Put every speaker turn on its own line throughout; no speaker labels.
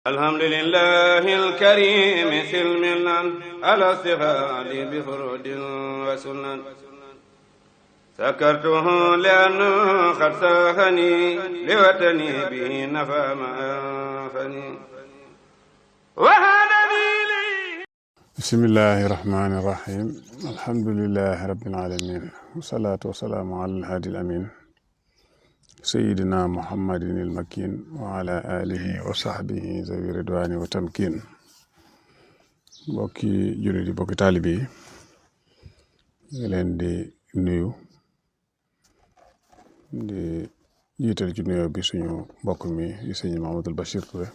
alhamdulillahi alkarimi silmilan ala sihadi bi furudin wa sunan sakartuhu lianna qad sahani liwatani bihi nafa ma anfani wa hadani li bismillahi rahmani rahim alhamdulillahi rabbil alamin wassalatu wassalamu ala alhadi alamin sayyidina muhammadin al-makin wa ala alihi wa sahbihi zawi ridwani wa tamkin mbokki jullit yi mbokki taalibe yi ngi leen di nuyu di jiital ci nuyoo bi suñu mbokk mi di sëñ Mahamadul Bachir Touré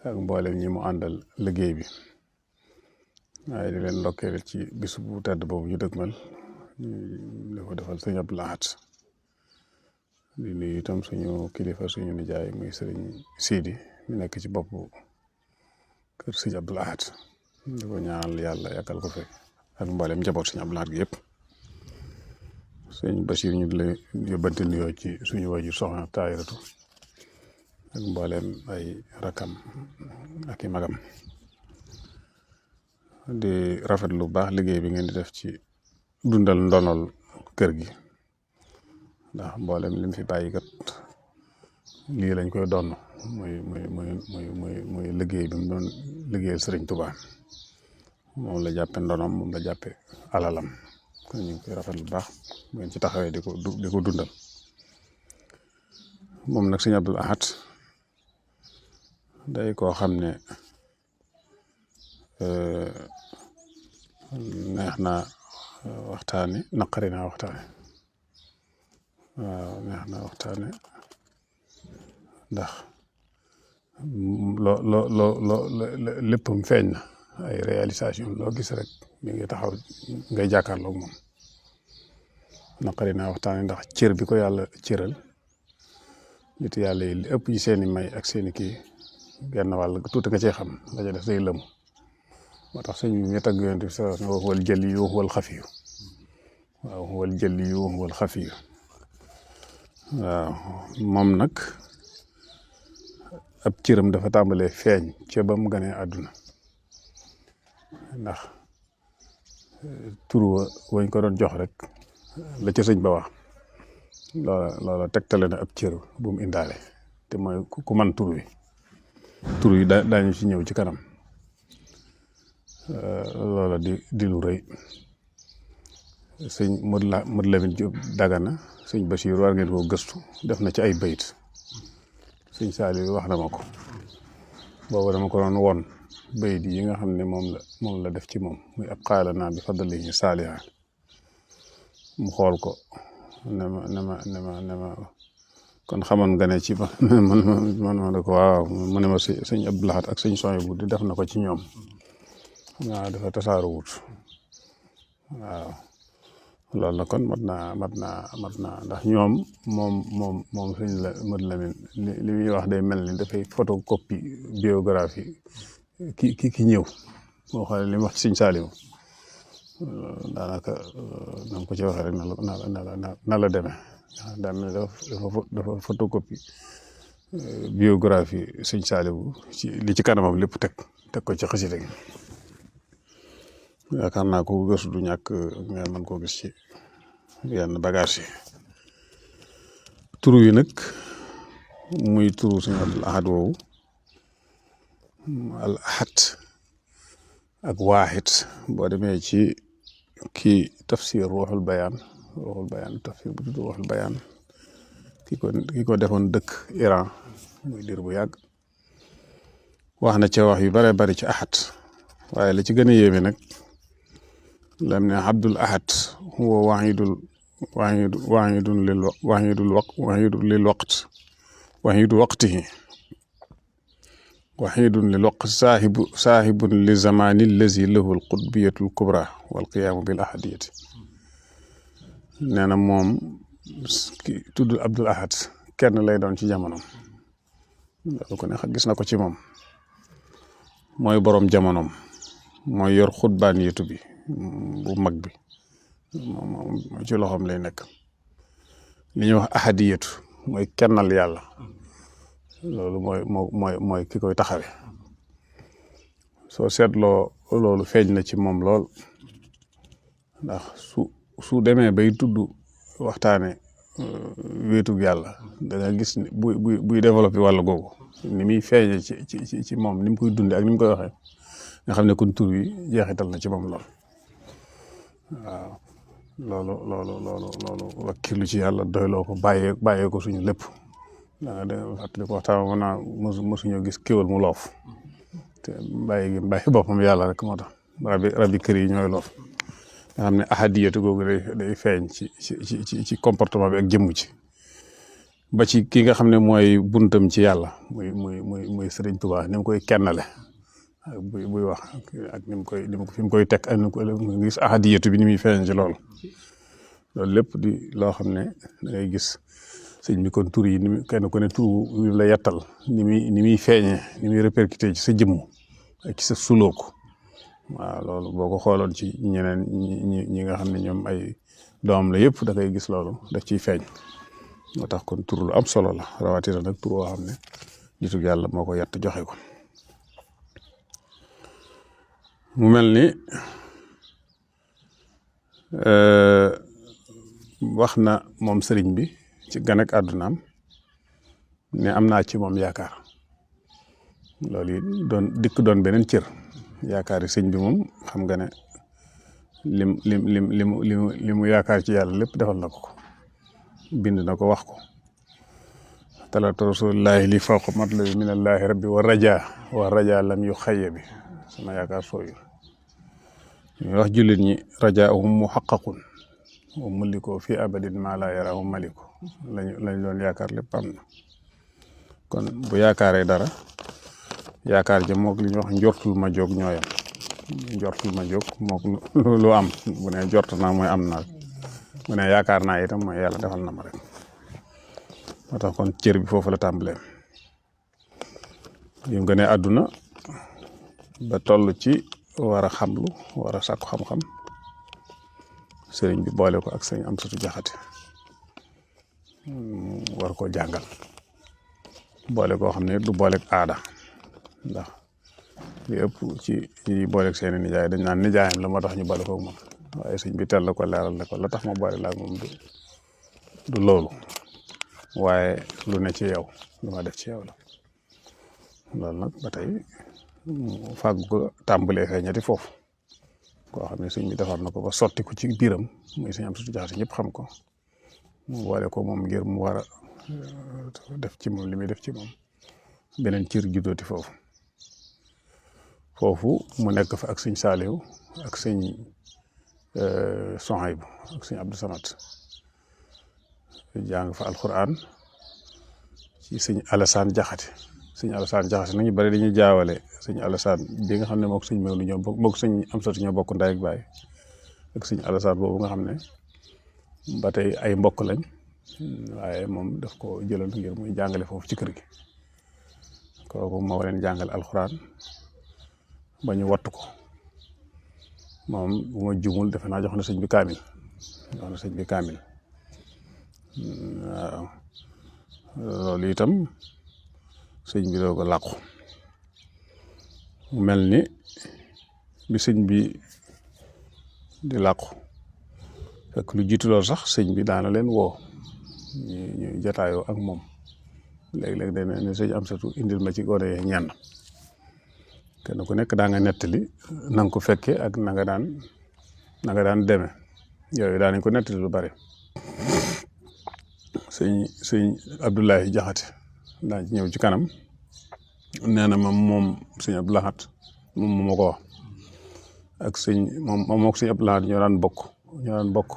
ak mboolem ñi mu àndal liggéey bi waaye di leen ndokkeel ci bis bu tedd boobu ñu dëgmal di ko defal sëñ Abdou Lahad di nuyu itam suñu kilifa suñu nijaay muy sëriñ Sidi mi nekk ci bopp kër sëñ Abdou Lahad di ko ñaanal yàlla yàggal ko fi ak mboolem njaboot sëñ Abdou Lahad gi yëpp sëñ Bachir ñu di la yóbbante nuyoo ci suñu wajur soxna Taayiratu ak mboolem ay rakam ak i magam di rafet lu baax liggéey bi ngeen di def ci dundal ndonol kër gi ndax mboolem lim fi bàyyi kat lii lañ koy donn muy liggéey bi mu doon liggéeyal Sëriñ Tuubaa moom la jàppe ndonom moom la jàppe alalam kon ñu ngi koy rafet lu baax ngeen ci taxawee di ko dundal moom nag Sëriñ Abdou Lahad day koo xam ne neex na waxtaane naqari naa waxtaane waaw neex na waxtaane ndax léppam feeñ na ay réalisation loo gis rek mi ngi taxaw ngay jàkkaarloog moom naqari naa waxtaane ndax cër bi ko yàlla cëral nit yàlla yi li ëpp ci seeni may ak seeni kii genn wàll tuuti nga cee xam la ca def day lëmu moo tax sëñ bi nga tagg yonent bi sallallahu alayhi wa sallam huwal jaliyyu wa huwal xafiyyu waaw huwal jaliyyu wa huwal xafiyyu waaw moom nag ab cëram dafa tàmbalee feeñ ca ba mu ganee àdduna ndax tur wañ ko doon jox rek la ca sëñ ba wax loola tegtale na ab cër bu mu indaale te mooy ku man tur yi daañu ci ñëw ci kanam loola di lu rëy sëñ Modou Lamine Diop Dagana sëñ Bachir war ngeen koo gëstu def na ci ay bayit sëñ Saliou wax na ma ko boobu dama ko doon won bayit yi nga xam ne moom la def ci moom muy ab xaala naa bi fadlihi saaliha mu xool ko ne ma kon xamoon nga ne ci man ne ko waaw mu ne ma sëñ Abdou Lahad ak sëñ Sohaybu di def na ko ci ñoom waaw dafa tasaaru wut waaw loolu la kon mat naa ndax ñoom moom sëñ la Modou Lamine li muy wax day mel ni dafay photocopie biographie ki ñëw boo xoolee li mu wax ci sëñ Saliou daanaka na ko ci waxee rek na la demee dafa photocopie biographie sëñ Saliou ci li ci kanamam lépp teg ko ci xasida gi yaakaar naa ko gëstu du ñàkk nga mën koo gis ci yenn bagage yi turu yi nag muy turu sëñ Abdou Lahad woowu al ahad ak waaxid boo demee ci kii tafsir ruuxul bayaan tafsir bu tudd ruuxul bayaan ki ko defoon dëkk Iran muy diir bu yàgg wax na ca wax yu bare bari ci ahad waaye la ci gën a yéeme nag lam ne Abdul Ahad huwa waxidu waqtihi waxidun lil waqt saahibun li zamani allazi lahu al qutbiyatu al kubra wal qiyaamu bil ahadiyati nee na moom ki tudd Abdul Ahad kenn lay doon ci jamonoom loolu ko ne gis na ko ci moom mooy boroom jamonoom mooy yor xutbaaniyatu bi bu mag bi moom ci loxoom lay nekk li ñuy wax ahadiyatu mooy kennal yàlla loolu mooy ki koy taxawe soo seetloo loolu feeñ na ci moom lool ndax su demee bay tudd waxtaane wéetug yàlla da nga gis ni buy développé wàll googu ni muy feeñe ci moom ni mu koy dunde ak ni mu koy waxee nga xam ne kon tur wi jeexital na ci moom lool waaw loolu wakkirlu ci yàlla doyloo ko bàyyee ko suñu lépp da fàttali ko waxtaan mën naa mosuñoo gis kéwal mu loof te bàyyi boppam yàlla rek moo tax rabi kër yi ñooy loof nga xam ne ahadiyatu googu day feeñ ci comportement bi ak jëmm ci ba ci ki nga xam ne mooy buntam ci yàlla muy Sëriñ Tuubaa ni mu koy kennale ak buy wax ak ni mu fi mu koy teg ak ni mu koy gis ahadiyatu bi ni muy feeñ ci loolu lépp di loo xam ne da ngay gis sëñ bi kon tur yi ni kenn ku ne tur la yettal ni muy feeñee ni muy répercuté ci sa jëmm ak ci sa sulooku waaw loolu boo ko xooloon ci ñeneen ñi nga xam ne ñoom ay doom la yëpp da ngay gis loolu daf ciy feeñ moo tax kon tur lu am solo la rawatina nag tur woo xam ne nitug yàlla moo ko yett joxe ko mu mel ni wax na moom sëriñ bi ci gan ak àddunaam ne am naa ci moom yaakaar loolu it doon beneen cër yaakaar yi sëñ bi moom xam nga ne li mu yaakaar ci yàlla lépp defal na ko bind na ko wax ko talaata rasulillahi li fawqa matlabi minallahi rabbi wa raja lam yu xayya bi sama yaakaar sooyul ñu wax jullit ñi rajaahum muhaqqaqun wa mulliko fi abadin ma la yarahu maliko lañ doon yaakaar lépp am na kon bu yaakaaree dara yaakaar ja moog li ñuy wax njortul ma jóg ñooyam njortul ma jóg moog lu am bu ne jort naa mooy am naa bu ne yaakaar naa itam mooy yàlla defal na ma rek moo tax kon cër bi foofu la tàmbalee yu nga ne àdduna ba toll ci war a xamlu war a sàkku xam-xam sëriñ bi boole ko ak sëriñ Amsatu Jaxate war koo jàngal boole koo xam ne du booleeg aada ndax li ëpp ci ñi booleeg seeni nijaay dañ naan nijaayam la moo tax ñu boole ko ak moom waaye sëñ bi teel la ko leeral ne ko la tax ma boole la ak moom du loolu waaye lu ne ci yow lu ma def ci yow la loolu nag ba tey fàggu ko tàmbalee feeñati foofu koo xam ne sëñ bi defar na ko ba sotti ko ci biiram muy sëñ Amsatu Jaxate ñëpp xam ko mu boole ko moom ngir mu war a def ci moom li muy def ci moom beneen cër juddooti foofu mu nekk fa ak sëñ Saaliw ak sëñ Sohaybu ak sëñ Abdou Samad jàng fa alquran ci sëñ Alassane Jaxate sëñ Alassane Jaxate nañu bari dañuy jaawale sëñ Alassane bi nga xam ne mook sëñ Mawlu ñoo bokk sëñ Amsatu ñoo bokk ndey ak baay ak sëñ Alassane boobu nga xam ne ba tey ay mbokk lañ waaye moom daf ko jëloon ngir muy jàngale foofu ci kër gi kooku moo leen jàngal alxuraan ba ñu wattu ko moom bu ma jumul defe naa jox na sëñ bi kaamil waaw loolu itam sëñ bi doo ko làqu mu mel ni bi sëñ bi di làqu fekk lu jiitu loolu sax sëñ bi daana leen woo ñu jataayoo ak moom léeg-léeg dana ne sëñ Amsatu indil ma ci gone yee ñenn kenn ku nekk daa nga nettali na nga ko fekke ak na nga daan deme yooyu daa nañ ko nettali lu bari sëñ Abdoulaye Jaxate daa ci ñëw ci kanam nee na moom sëñ Abdou Lahad moom moo ko wax ak moom ak sëñ Abdou Lahad ñoo daan bokk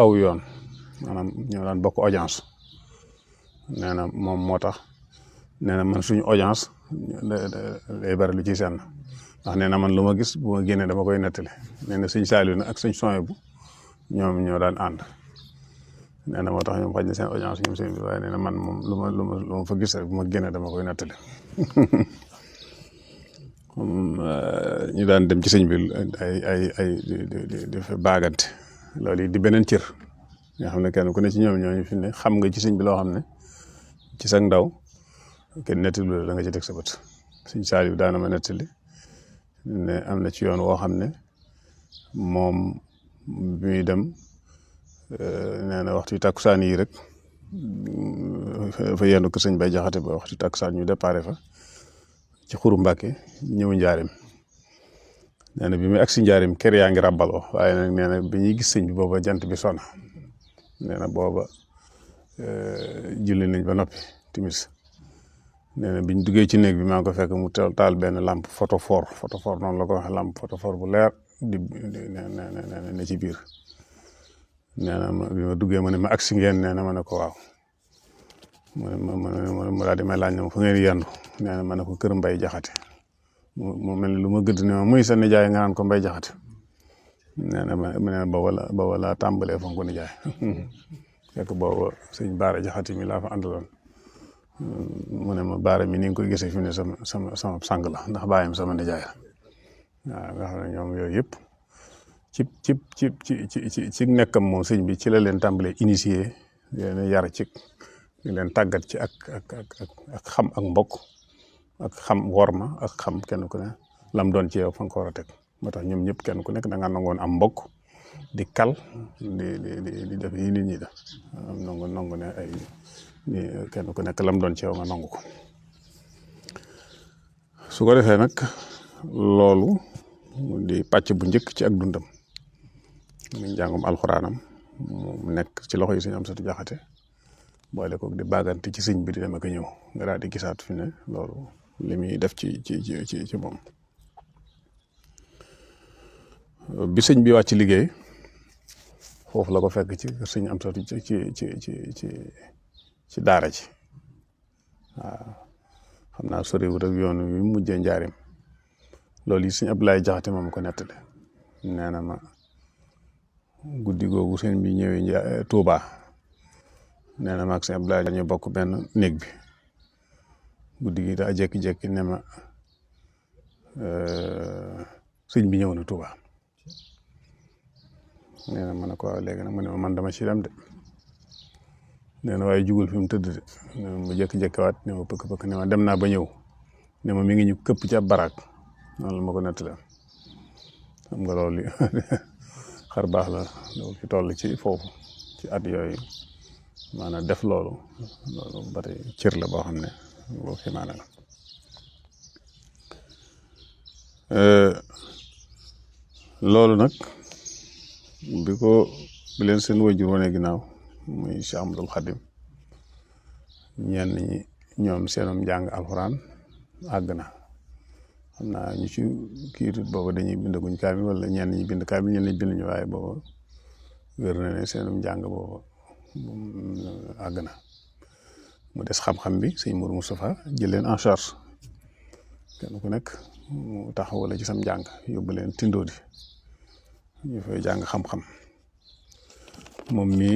aw yoon maanaam ñoo daan bokk audience nee na moom moo tax nee na man suñu audience day bari lu ci seen ndax nee na man lu ma gis bu ma génnee dama koy nettali nee na sëñ Saaliw na ak sëñ Sohaybu ñoom ñoo daan ànd nee na moo tax ñoom xaj na seen audience ñoom sëñ bi waaye nee na man moom lu ma fa gis rek bu ma génnee dama koy nettali ñu daan dem ci sëñ bi ay di fa baagante loolu yi di beneen cër nga xam ne kenn ku ne ci ñoom ñooñu fi ne xam nga ci sëñ bi loo xam ne ci sa ndaw kenn nettali la da nga ci teg sa bët sëñ Saaliw daana ma nettali ne am na ci yoon woo xam ne moom bi muy dem nee na waxtu takkusaan yi rek fa yendu ko sëñ Bay Jaxate ba waxtu takkusaan ñu déparé fa ci xuru Mbàkke ñëw njaarim nee na bi muy agsi njaarim kër yaa ngi ràbbaloo waaye nag nee na bi ñuy gis sëñ bi booba jant bi sona nee na booba julli nañ ba noppi timis nee na biñ duggee ci néeg bi maa ngi ko fekk mu taal benn lampe photophore noonu la ko waxee lampe photophore bu leer ne ci biir nee na bi ma duggee ma ne ma agsi ngeen nee na ma ne ko waaw mu daal di may laaj ne ma fu ngeen yendu nee na ma ne ko kër Mbay Jaxate mu mel ni lu ma gëdd ne ma muy sa nijaay nga naan ko Mbay Jaxate nee na ma booba laa tàmbalee fonk nijaay fekk booba sëñ Baara Jaxate mi laa fa àndaloon mu ne ma Baara mi ni nga koy gisee fi ne sama sang la ndax bàyyam sama nijaay la waaw nga xam ne ñoom yooyu yëpp ci nekkam moom sëñ bi ci la leen tàmbalee initié leen yar ci leen tàggat ci ak xam ak mbokk ak xam worma ak xam kenn ku ne lam doon ci yow fa nga ko war a teg moo tax ñoom ñëpp kenn ku nekk da nga nangoon am mbokk di kal di def yi nit ñi def nangu ne ay kenn ku nekk lam doon ci yow nga nangu ko su ko defee nag loolu di pàcc bu njëkk ci ak dundam muy njàngum alxuraanam mu nekk ci loxo yi sëñ Amsatu Jaxate boole ko di bàggante ci sëñ bi di dem ak ñëw nga daal di gisaat fi ne loolu li muy def ci moom bi sëñ bi wàcc liggéey foofu la ko fekk ci sëñ Amsatu ci daara ji waaw xam naa soriwut ak yoonu wi mujjee njaarim loolu yi sëñ Abdoulaye Jaxate moom ko nettali nee na ma guddi googu sëñ bi ñëwee Touba nee na ma ak sëñ Abdoulaye dañu bokk benn néeg bi guddi gi daa jékki-jékki ne ma sëñ bi ñëw na Touba nee na ma ne ko waaw léegi nag mu ne ma man dama ci dem de nee na waaye jugul fi mu tëdd de nee na ma jékki-jékki waat ne ma pëkk-pëkk ne ma dem naa ba ñëw ne ma mi ngi ñu këpp ci ab baraak noonu la ma ko nettali xam nga loolu xar baax la loolu fi toll ci foofu ci at yooyu maanaam def loolu ba tey cër la boo xam ne boo ximaane la loolu nag bi leen seen wajur wane ginnaaw muy Cheikh Ahmadul Xadim ñenn ñi ñoom seenum njàng alxuraan àgg na xam naa ñu ci kiitut booba dañuy bindaguñ kaamil wala ñenn ñi bind kaamil ñenn ñi bind ñu waaye booba wér na ne seenum njàng booba àgg na mu des xam-xam bi sëñ Mourou Moustapha jël leen en charge kenn ku nekk mu taxawala ci sam njàng yóbbu leen Tindodi ñu fay jàng xam-xam moom mi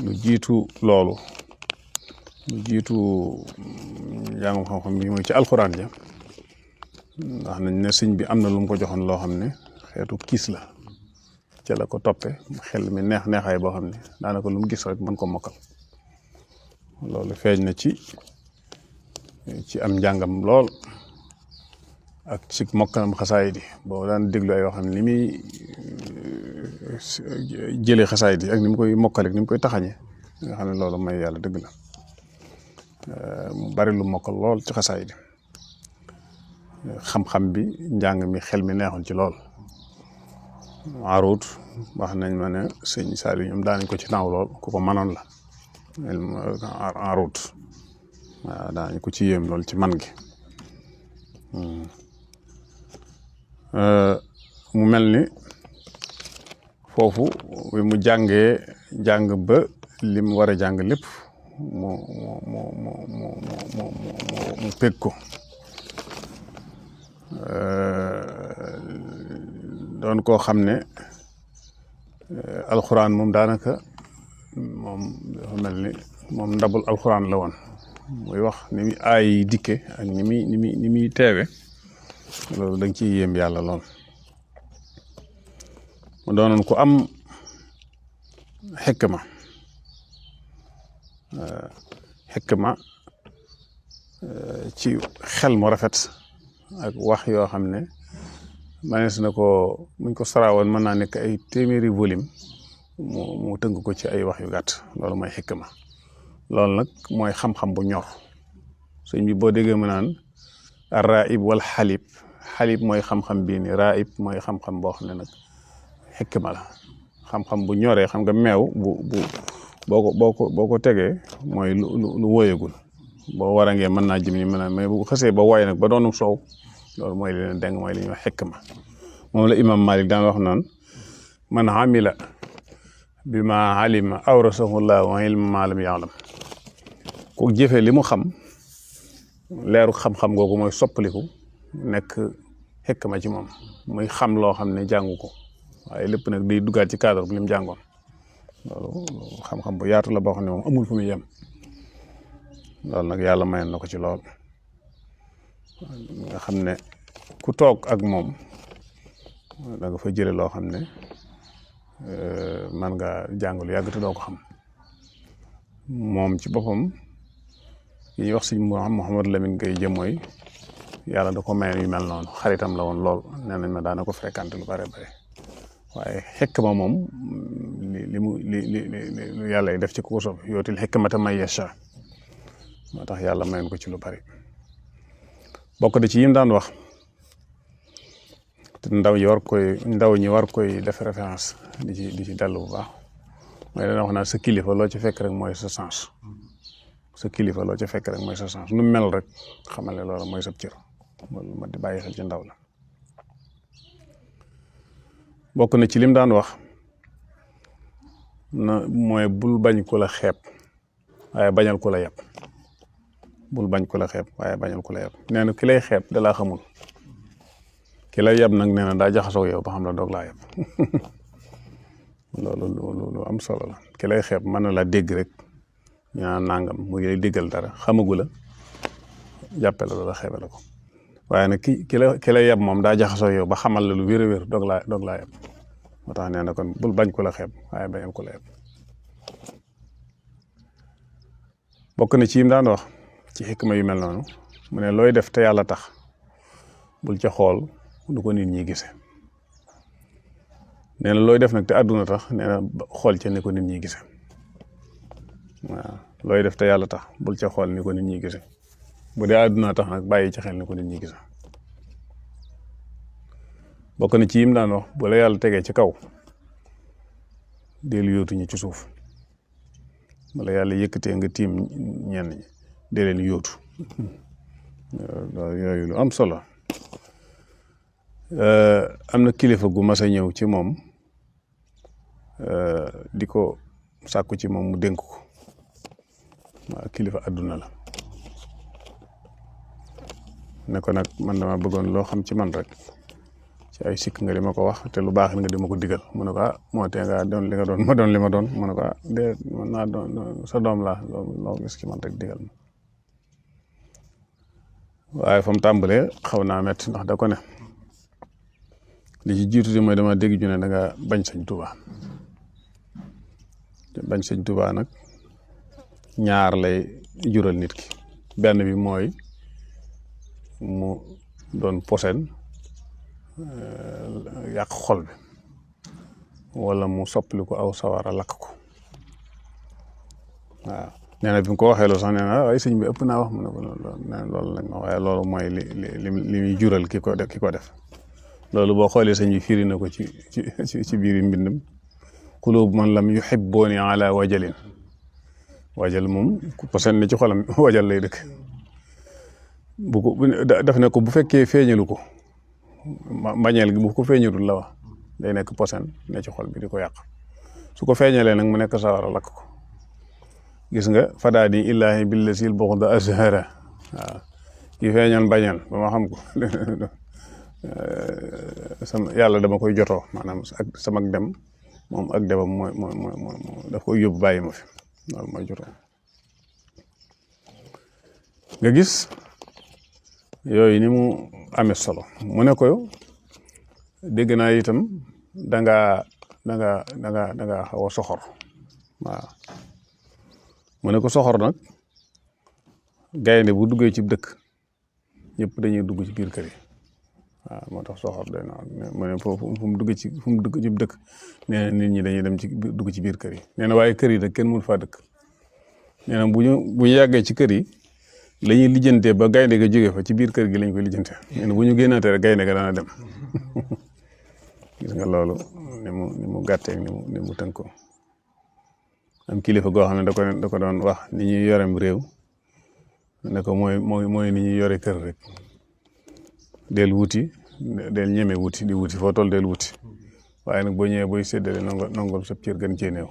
lu jiitu loolu lu jiitu njàngum xam-xam bi mooy ci alxuraan ja ndax nañ ne sëñ bi am na lu mu ko joxoon loo xam ne xeetu kiis la ca la ko toppe xel mi neexaay boo xam ne daanaka lu mu gis rek mën ko mokkal loolu feeñ na ci am njàngam lool ak ci mokkalam xasaayid yi boo daan déglu ay yoo xam ne li muy jëlee xasaayid yi ak ni mu koy mokkale ni mu koy taxañe nga xam ne loolu may yàlla dëgg la mu bari lu mokkal lool ci xasaayid yi xam-xam bi njàng mi xel mi neexoon ci lool Arout wax nañ ma ne sëñ Saliou ñoom daanañ ko ci naaw lool ku ko mënoon la Arout waaw daanañ ko ci yéem lool ci man gi mu mel ni foofu bi mu jàngee jàng ba li mu war a jàng lépp mu pegg ko doon koo xam ne alxuraan moom daanaka moom dafa mel ni moom ndabul alxuraan la woon muy wax ni muy aay dikke ak ni muy teewe loolu da nga ciy yéem yàlla lool mu doonoon ku am xikma ci xel mu rafet ak wax yoo xam ne manees na ko muñ ko saraawoon mën naa nekk ay téeméeri volume mu tënk ko ci ay wax yu gàtt loolu mooy xikma loolu nag mooy xam-xam bu ñor sëñ bi boo déggee mu naan raib wal xalib mooy xam-xam bii ni raib mooy xam-xam boo xam ne nag xikma la xam-xam bu ñoree xam nga meew boo ko tegee mooy lu wóoyagul boo war a ngee mën naa jëm ni mën naa mais bu xësee ba wooy nag ba doonum soow loolu mooy li leen deng mooy li ñuy wax xikma moom la imam Malik daan wax naan man amila bi ma alima awrasahullah wa ilma ma lam ya'lam ku jëfee li mu xam leeru xam-xam googu mooy soppaliku nekk xikma ci moom muy xam loo xam ne jàngu ko waaye lépp nag day duggaat ci cadre bi li mu jàngoon loolu xam-xam bu yaatu la boo xam ne moom amul fu muy yem loolu nag yàlla mayoon na ko ci lool nga xam ne ku toog ak moom da nga fa jële loo xam ne man nga jàng lu yàgg te doo ko xam moom ci boppam yi ñuy wax sëñ Mouhamadou Lamine Gueye jëmooy yàlla da ko mayoon yu mel noonu xaritam la woon lool nee nañ ma daana ko fréquenté lu bare bare waaye xikma moom lu yàlla def ci ku ko soob yootil xikmata man yasha moo tax yàlla mayoon ko ci lu bari bokk da ci yim daan wax te ndaw ñi war koy def référence di ci dellu bu baax mooy dana wax naa sa kilifa loo ci fekk rek mooy sa sens sa kilifa loo ci fekk rek mooy sa sens nu mel rek xamal ne loolu mooy sa cër loolu ma di bàyyi xel ci ndaw la bokk na ci lim daan wax na mooy bul bañ ku la xeeb waaye bañal ku la yeb bul bañ ku la xeeb waaye bañal ku la yeb nee na ki lay xeeb da laa xamul ki lay yeb nag nee na daa jaxasoo yow ba xam la doog laa yeb loolu lu am solo la ki lay xeeb mën na la dégg rek ñu naan nangam mu ngi lay déggal dara xamagu la jàppe la loola xeebe la ko waaye nag ki la yeb moom daa jaxasoo yow ba xamal la lu wér a wér doog laa yeb moo tax nee na kon bul bañ ku la xeeb waaye bañal ku la yeb bokk na ci yim daan wax ci xikma yu mel noonu mu ne looy def te yàlla tax bul ca xool lu ko nit ñi gise nee na looy def nag te àdduna tax nee na xool ca ni ko nit ñi gise waaw looy def te yàlla tax bul ca xool ni ko nit ñi gise bu dee àdduna tax nag bàyyi ci xel ni ko nit ñi gise bokk na ci yim daan wax bu la yàlla tegee ci kaw del yóotu ñi ci suuf bu la yàlla yëkkatee nga tiim ñenn ñi dee leen yóotu yooyu lu am solo am na kilifa gu mas a ñëw ci moom di ko sàkku ci moom mu dénk ko waaw kilifa àdduna la ne ko nag man dama bëggoon loo xam ci man rek ci ay sikk nga di ma ko wax te lu baax nga di ma ko digal mu ne ko moo tee nga doon li nga doon ma doon li ma doon mu ne ko dee man naa doon sa doom laa loo gis ci man rek digal ma waaye fa mu tàmbalee xaw naa métti ndax da ko ne li ci jiitu di mooy dama dégg ju ne da nga bañ sëñ Tuubaa bañ sëñ Tuubaa nag ñaar lay jural nit ki benn bi mooy mu doon posen yàq xol bi wala mu soppali ko aw sawara lakk ko waaw nee na bi mu ko waxee loolu sax nee na waaye sëñ bi ëpp naa wax mu ne ko loolu lañ ma waaye loolu mooy li muy jural ki ko def loolu boo xoolee sëñ bi firi na ko ci biir mbindam quluub man lam yuhibbooni ala wajalin wajal moom ku posen ni ci xolam wajal lay dëkk daf ne ko bu fekkee feeñalu ko mbañeel gi bu ko feeñalul la wax day nekk posen ne ci xol bi di ko yàq su ko feeñalee nag mu nekk sawara lakk ko gis nga fadaadi illaahi billasil bughda azhara waaw ki feeñal mbañeel ba ma xam ko sama yàlla dama koy jotoo maanaam ak sama dem moom ak demam mooy daf koy yóbbu bàyyi ma fi loolu mooy jotoo nga gis yooyu ni mu amee solo mu ne ko dégg naa itam da nga xaw a soxor waaw mu ne ko soxor nag gaynde bu duggee ci dëkk ñëpp dañuy dugg ci biir kër yi waaw moo tax soxor day naan mu ne foofu fu mu dugg ci dëkk nee na nit ñi dañuy dem ci dugg ci biir kër yi nee na waaye kër yi nag kenn mënu faa dëkk nee na bu ñu yàggee ci kër yi la ñuy lijjantee ba gaynde ga jógee fa ci biir kër gi lañ koy lijjantee nee na bu ñu génnaatee rek gaynde ga dana dem gis nga loolu ni mu gàttee ni mu tënkoo am kilifa goo xam ne da ko doon wax ni ñuy yorem réew ne ko mooy ni ñuy yore kër rek del wuti del ñeme wuti di wuti foo toll del wuti waaye nag boo ñëwee booy séddale nongol sab cër gën cee néew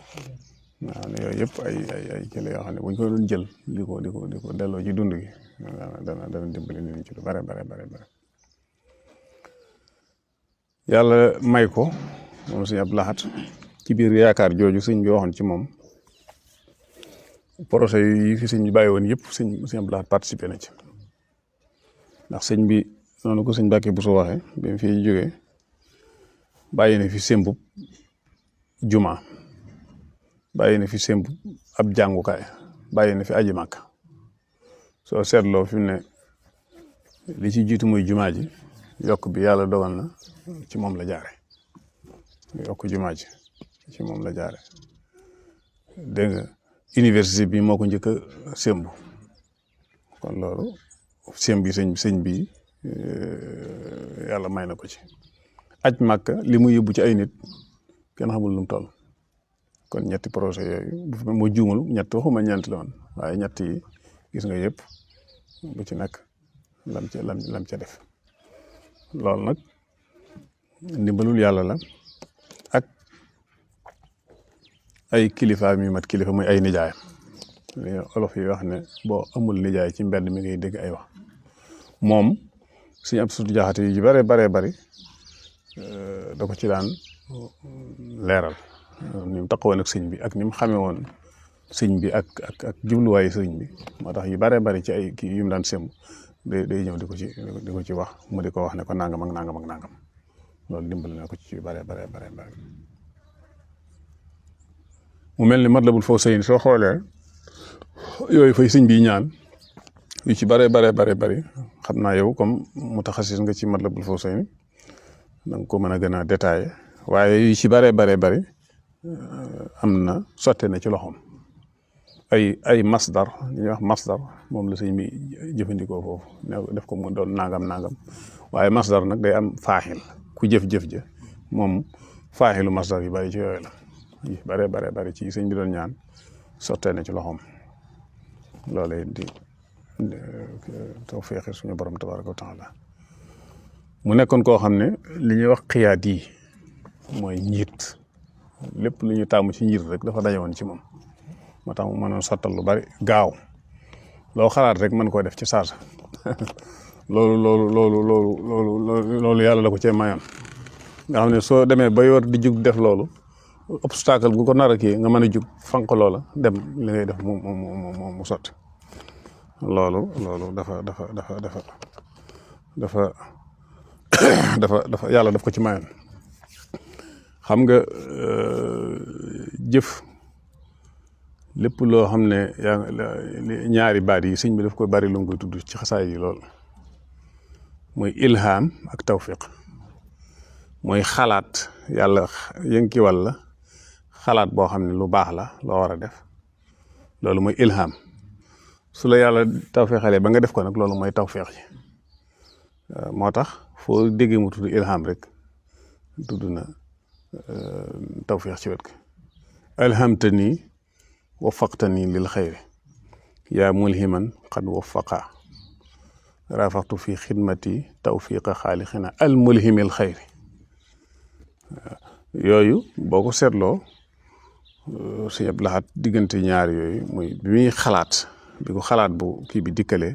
waaw ne yooyu yëpp ay cële yoo xam ne bu ñu ko doon jël di ko delloo ci dund gi dana dimbali nit ñi ci lu bare yàlla may ko moom sëñ Abdou Lahad ci biir yaakaar jooju sëñ bi waxoon ci moom projet yi fi sëñ bi bàyyi woon yëpp sëñ Abdou Lahad participé na ci ndax sëñ bi noonu ko sëñ Mbàkke bu su waxee bi mu fi jógee bàyyi na fi sémbub juma bàyyi na fi sémbub ab jàngukaay bàyyi na fi aji màkk soo seetloo fi mu ne li ci jiitu muy jumaa ji yokk bi yàlla dogal na ci moom la jaare yokk jumaa ji ci moom la jaare dégg nga université bi moo ko njëkk a sémbu kon loolu sémb yi sëñ bi yàlla may na ko ci aj màkk li mu yóbbu ci ay nit kenn xamul lu mu toll kon ñetti projet yooyu bu moo juumul ñett waxuma ñeent la woon waaye ñett yi gis nga yëpp bu ci nekk lam ca def loolu nag ndimbalul yàlla la ak ay kilifa mi mat kilifa muy ay nijaayam li olof yi wax ne boo amul nijaay ci mbedd mi ngay dégg ay wax moom suñu ab sutu jaxate yi bare bari da ko ci daan leeral ni mu taxawoon ak sëñ bi ak ni mu xamee woon sëñ bi ak jubluwaayu sëñ bi moo tax yu bare bari ci ay kii yu mu daan semb day ñëw di ko ci wax mu di ko wax ne ko nangam ak nangam ak nangam loolu dimbali na ko ci bare mu mel ni Matlabul Fawzayni soo xoolee yooyu fay sëñ bi ñaan yu ci bare bari xam naa yow comme mutaxassis nga ci Matlabul Fawzayni da nga ko mën a gën a détaillé waaye yu ci bare bari am na sotte na ci loxoom ay masdar li ñuy wax masdar moom la sëñ bi jëfandikoo foofu ne def ko mu doon nangam waaye masdar nag day am faaxil ku jëf-jëf ja moom faaxilu masdar yi bari ci yooyu la yi bare ci sëñ bi doon ñaan sotte na ci loxoom loolee di tawfeex suñu borom tabaraka wa taala mu nekkoon koo xam ne li ñuy wax xiyaat yi mooy njiit lépp lu ñu taamu ci njiit rek dafa dajewoon ci moom moo tax mu mënoon sottal lu bari gaaw loo xalaat rek mën koo def ci saasa loolu yàlla la ko cee mayoon nga xam ne soo demee ba yor di jug def loolu obstacle bu ko nar a kii nga mën a jug fanq loola dem li ngay def mu sotti loolu dafa yàlla daf ko ci mayoon xam nga jëf lépp loo xam ne ñaari baat yi sëñ bi daf ko bari lu mu koy tudd ci xasaay yi lool mooy ilham ak tawfiq mooy xalaat yàlla yënki walla xalaat boo xam ne lu baax la loo war a def loolu mooy ilham su la yàlla tawfiqalee ba nga def ko nag loolu mooy tawfiq yi moo tax foo déggee mu tudd ilham rek tudd na tawfiq ci wet gi alhamtani waffaqtani lil xayri yaa mulhiman qad waffaqa rafaxtu fi xidmati tawfiqa xaalixina al mulhimil xayri yooyu boo ko seetloo sëñ Abdou Lahad diggante ñaar yooyu muy bi muy xalaat bi ko xalaat bu kii bi dikkalee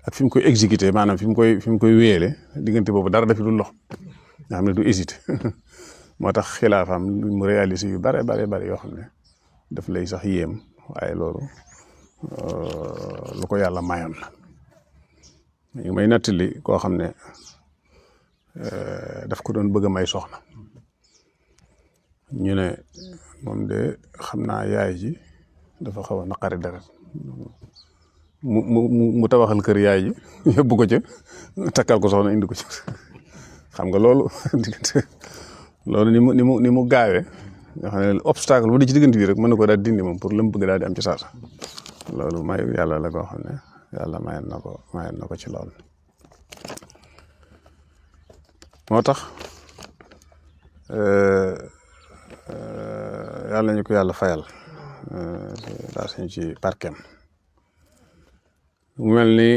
ak fi mu koy exécuté maanaam fi mu koy wéyale diggante boobu dara dafi du lox nga xam ne du hésité moo tax xilaafaam lu mu réalisé yu bare yoo xam ne daf lay sax yéem waaye loolu lu ko yàlla mayoon la ñu may nettali koo xam ne daf ko doon bëgg a may soxna ñu ne moom de xam naa yaay ji dafa xaw a naqari deret mu tabaxal kër yaay ji yóbbu ko ca takkal ko soxna indi ko ci xam nga loolu loolu ni mu gaawee nga xam ne obstacle bu di ci diggante bi rek mën na ko daal dindi moom pour lam bëgg daal di am ci saasa loolu mayu yàlla la koo xam ne yàlla mayen na ko ci loolu moo tax yàlla ñu ko yàlla fayal daa suñ ci barkeem mu mel ni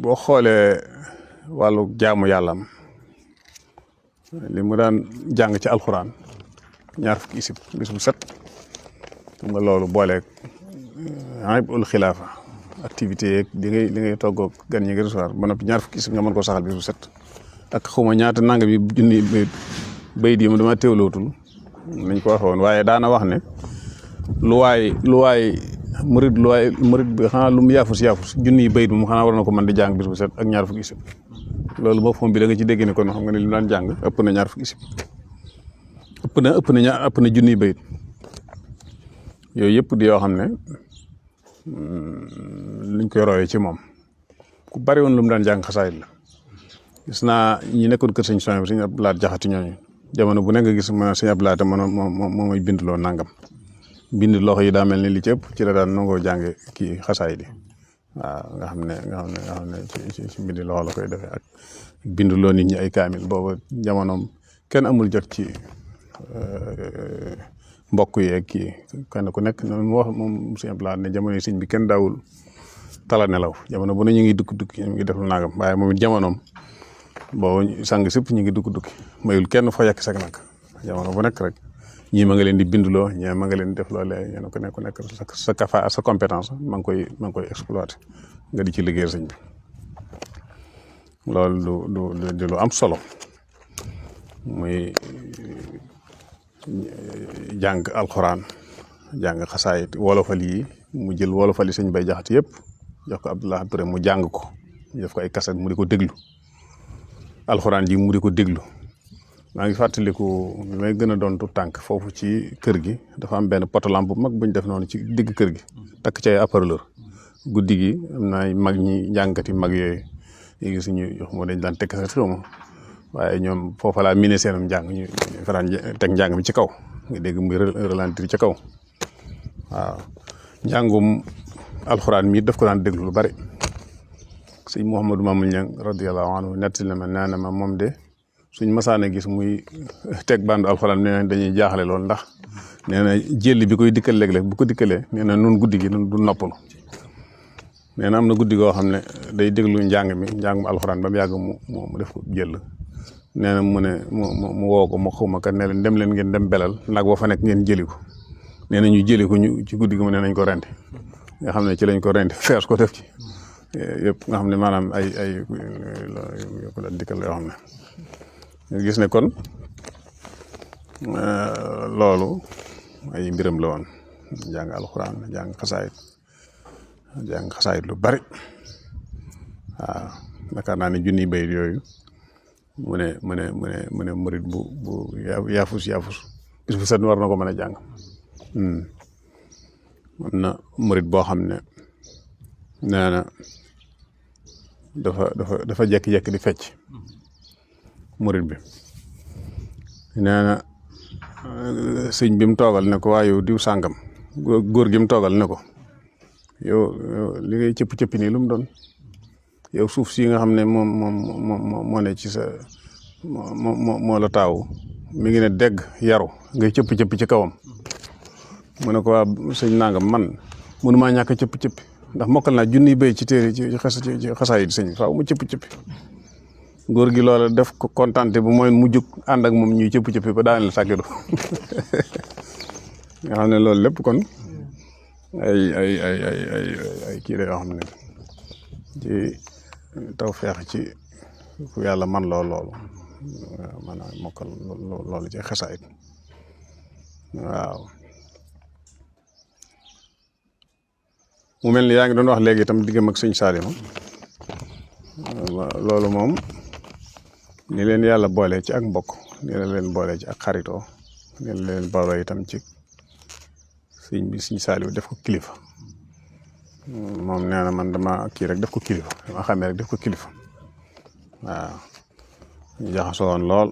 boo xoolee wàllu jaamu yàllam li mu daan jàng ci alxuraan 20 isib bis bu set xam nga loolu booleeg ul xilaafa activité yeeg li ngay toggoog gan ñi nga recevoir ba noppi 20 isib nga mën koo saxal bis bu set ak xawma ñaata nangam yi junni bayit yi mu dama teewlootul nañ ko waxoon waaye daana wax ne lu waay murid bi xanaa lu mu yaafus junni bayit mu xanaa war na ko mën di jàng bis bu set ak 20 isib loolu boo foom bi da nga ci dégg ne kon xam nga ne li mu daan jàng ëpp na 20 isib ëpp na junni bayit yooyu yëpp di yoo xam ne liñ koy royee ci moom ku bari woon lu mu daan jàng xasaayit la gis naa ñi nekkoon kër sëñ Soñ bi sëñ Abdou Lahad Jaxate ñooñu jamono bu nekk nga gis ma sëñ Abdou Lahad moom mooy bind loo nangam bind loxo yi daa mel ni li ci ëpp ci la daan nangoo jànge kii xasaayit yi waaw nga xam ne ci bind loxo la koy defee ak bind loo nit ñi ay kaamil booba jamonoom kenn amul jot ci mbokk yeeg kii kenn ku nekk mu wax moom sëñ Abdou Lahad ne jamono yi sëñ bi kenn daawul tala nelaw jamono bu ne ñu ngi dukki ñu ngi def lu nangam waaye moom it jamonoom boobu sang sëpp ñu ngi dukki mayul kenn foo yàq sag nag jamono bu nekk rek ñii ma nga leen di bindloo ñii ma nga leen di def loolee ñeen ku nekk sa kafa sa compétence ma ngi koy exploité nga di ci liggéeyal sëñ bi loolu du lu am solo muy jàng alxuraan jàng xasaayit wolofal yi mu jël wolofal yi sëñ Bay Jaxate yëpp jox ko Abdou Lahad après mu jàng ko ñu def ko ay kaset mu di ko déglu alxuraan ji mu di ko déglu maa ngi fàttaliku may gën a doon tu tànk foofu ci kër gi dafa am benn potolampe bu mag bu ñu def noonu ci digg kër gi takk ci ay haut-parleur guddi gi am na ay mag ñi jàngkati mag yooyu ñu gis ñu jox moo dañ daan tekk sa xaw ma waaye ñoom foofa laa miné seenum njàng ñu faraan teg njàng mi ci kaw nga dégg muy ralentir ci kaw waaw njàngum alxuraan mi daf ko daan déglu lu bari sëñ Mouhamadou Mamoune Niang radiyallahu anhu nettali na ma nee na ma moom de suñ masaana gis muy teg bandu alxuraan nee na dañuy jaaxle lool ndax nee na jëlli bi koy dikkal léeg-léeg bu ko dikkalee nee na nun guddi gi du noppalu nee na am na guddi goo xam ne day déglu njàngum alxuraan ba mu yàgg mu def ko jël nee na mu woo ko ma xawma kat ne leen dem leen ngeen dem belal nag boo fa nekk ngeen jëli ko nee na ñu jëli ko ñu ci guddi gi mu ne nañ ko rendi nga xam ne ci lañ ko rendi fees ko def ci yëpp nga xam ne maanaam ay ko daal dikkal yoo xam ne nga gis ne kon loolu ay mbiram la woon jàng alxuraan jàng xasaayit lu bari waaw yaakaar naa ne junniy bayit yooyu mu ne murit bu yaafus bis bu set war na ko mën a jàng am na murit boo xam ne nee na dafa jekki-jekki di fecc murit bi nee na sëñ bi mu toogal ne ko waaye yow diw sàngam góor gi mu toogal ne ko yow li ngay cëpp-cëppi nii lu mu doon yow suuf si nga xam ne moo ne ci sa moo la taaw mi ngi ne dégg yaru ngay cëpp-cëppi ci kawam mu ne ko waa sëñ nangam man mënumaa ñàkk cëpp-cëppi ndax mokkal naa junniy béy ci téere ci xasaay yi sëñ faaw mu cëpp-cëppi góor gi loola def ko kontante bu mooy mu jug ànd ak moom ñuy cëpp-cëppi ba daan la tàggedu nga xam ne loolu lépp kon ay kii la yoo xam ne ci taw feex ci ku yàlla man loolu man a mokkal loolu ci xasaayit waaw mu mel ni yaa ngi doon wax léegi itam diggam ak sëñ Saliou loolu moom ni leen yàlla boole ci ak mbokk ni leen boole ci ak xaritoo ngeen leen boole itam ci sëñ bi sëñ Saaliw def ko kilifa moom nee na man dama kii rek def ko kilifa dama xamee rek def ko kilifa waaw ñu jaxasoo woon lool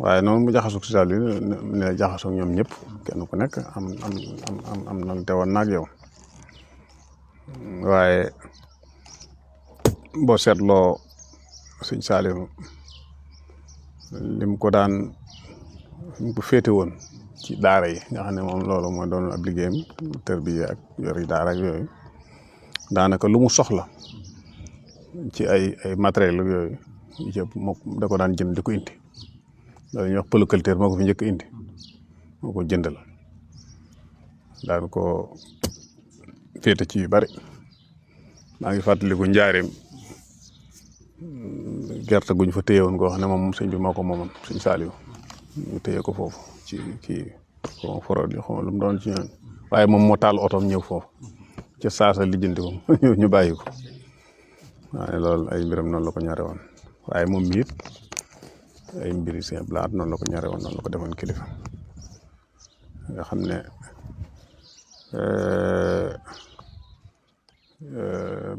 waaye noonu mu jaxasoo si Saaliw ne jaxasoo ñoom ñëpp kenn ku nekk am na te woon naag yow waaye boo seetloo sëñ Saaliw lim ko daan lim ko féete woon ci daara yi nga xam ne moom loolu mooy doon ab liggéeyam tërbiya ak yori daara ak yooyu daanaka lu mu soxla ci ay matériel ak yooyu yëpp moo da ko daan jënd di ko indi loolu ñuy wax pëluculteur moo ko fi njëkk indi moo ko jëndal daan ko féete ci yu bari maa ngi fàttaliku njaareem gerte guñ fa téye woon koo xam ne moom sëñ bi moo ko moomoon sëñ Saaliw ñu téye ko foofu ci kii xaw forod yi xaw lu mu doon ci ñoom waaye moom moo taal otoom ñëw foofu ca saasa lijjanti ko ñu bàyyi ko waaye loolu ay mbiram noonu la ko ñaare woon waaye moom mi it ay mbiri seen blaat noonu la ko ñaare woon noonu la ko defoon kilifa nga xam ne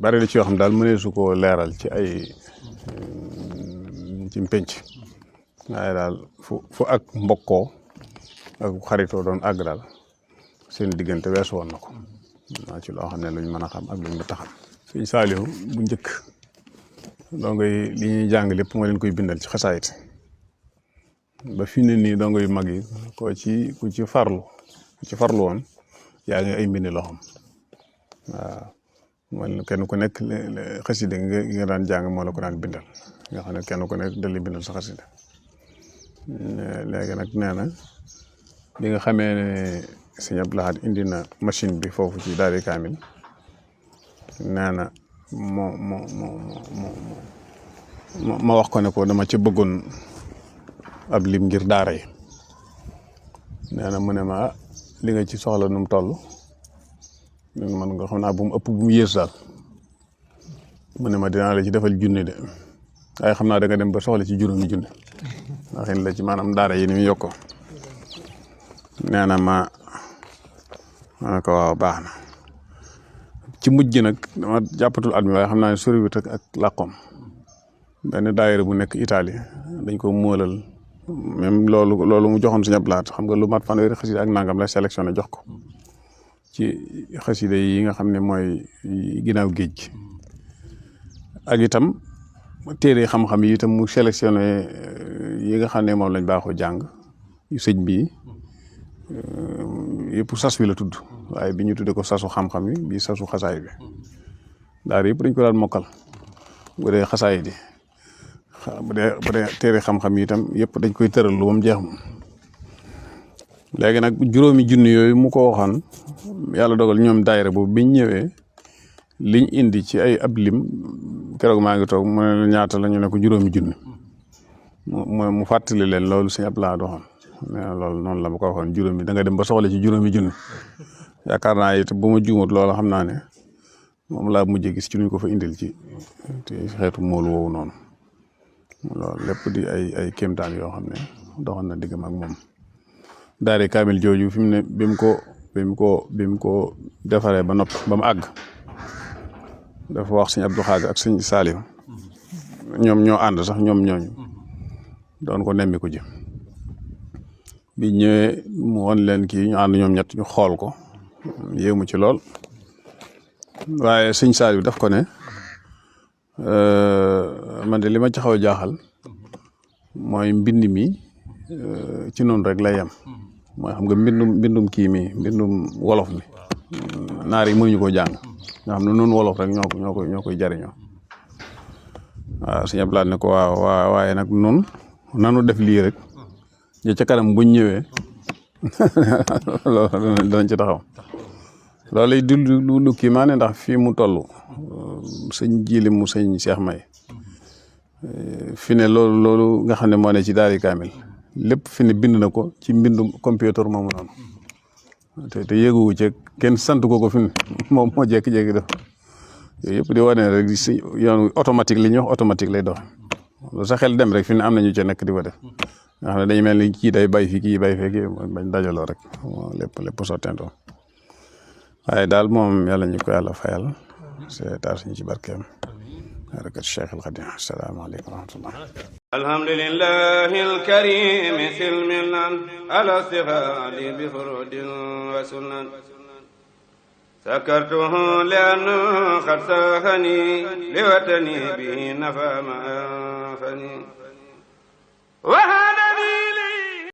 bari na ci yoo xam daal mënee su ko leeral ci ay ci pénc waaye daal fu ak mbokkoo ak xaritoo doon àgg daal seen diggante weesu woon na ko naa ci loo xam ne luñ mën a xam ak luñ mën a xam sëñ Saaliw bu njëkk dongo yi li ñuy jàng lépp moo leen koy bindal ci xasaayit ba fi ne nii dongo yu mag yi ku ci farlu woon yaa ngi ay mbindi loxoom waaw man kenn ku nekk xasida nga daan jàng moo la ko daan bindal nga xam ne kenn ku nekk dali bindal sa xasida léegi nag nee na bi nga xamee ne sëñ Abdou Lahad indi na machine bi foofu ci daari kaamil nee na ma wax ko ne ko dama ci bëggoon ab lim ngir daara yi nee na mu ne ma li nga ci soxla nu mu toll man nga xam naa bu mu ëpp bu mu yées daal mu ne ma dinaa la ci defal junne de waaye xam naa da nga dem ba soxla ci juróomi junne ndax in la ci maanaam daara yi ni mu yokkoo nee na ma ko waaw baax na ci mujj nag dama jàppatul at mi waaye xam naa ne soriwut ak làqoom benn daayira bu nekk Italie dañ ko móolal même loolu mu joxoon Sëñ Abdou Lahad xam nga lu mat fanweeri xasida ak nangam la sélectionné jox ko ci xasida yi nga xam ne mooy ginnaaw géej gi ak itam téere xam-xam yi itam mu sélectionné yi nga xam ne moom lañ baaxoo jàng yu sëñ bi yëpp sas wi la tudd waaye bi ñu tuddee ko sasu xam-xam yi bii sasu xasaay bi daara yëpp dañ ko daan mokkal bu dee xasaay di bu dee téere xam-xam yi itam yëpp dañ koy tëral lu ba mu jeex moom léegi nag juróomi junni yooyu mu ko waxoon yàlla dogal ñoom daayira boobu biñ ñëwee liñ indi ci ay ab lim keroog maa ngi toog mu ne ñaata la ñu ne ko juróomi junni mu fàttali leen loolu Sëñ Abdou Lahad waxoon mais loolu noonu la ma ko waxoon juróomi da nga dem ba soxla ci juróomi junni yaakaar naa it bu ma juumut loolu xam naa ne moom laa mujjee gis ci nuñ ko fa indil ci xeetu moolu woowu noonu loolu lépp di ay kéemtaan yoo xam ne doxoon na diggam ak moom daare kaamil jooju fi mu ne bi mu ko defaree ba noppi ba mu àgg dafa wax Sëñ Abdou Khadre ak Sëñ Saaliw ñoom ñoo ànd sax ñoom ñooñu doon ko nemmi ko ji bi ñëwee mu won leen kii ñu ànd ñoom ñett ñu xool ko yéemu ci lool waaye Sëñ Saaliw daf ko ne man de li ma ci xaw a jaaxal mooy mbind mi ci noonu rek lay yem mooy xam nga mbindum kii mi mbindum wolof mi naar yi mënuñu ko jàng nga xam ne noonu wolof rek ñoo koy jariñoo waaw Sëñ Abdou Lahad ne ko waaye nag noonu nanu def lii rek ñi ca kanam buñ ñëwee loolu danañ ci taxaw loolu lay lu kii maa ne ndax fii mu toll sëñ Jili mu sëñ Cheikh May fi ne loolu nga xam ne moo ne ci daari kaamil lépp fi ne bind na ko ci mbindum computer moomu noonu te yéeguwu ci kenn sant ko fi ne moom moo jékki-jékki def yooyu yëpp di wane rek si yoon automatique li ñuy wax automatique lay dox lu sa xel dem rek fi ne am na ñu ca nekk di ko def nga xam ne dañu mel ni kii day bay fi kii bay fee kii bañ dajaloo rek lépp sottentoo waaye daal moom yàlla ñu ko yàlla fayal c'est taar suñu ci barkeem barakat Cheikh al Khadim asalaamaaleykum wa rahmatullah alhamdulillahi alkarim silmilan ala stighaali bi furudin wa sunan سكرته لأنه قد ساخني لوطني به نفى ما أنفني وهذا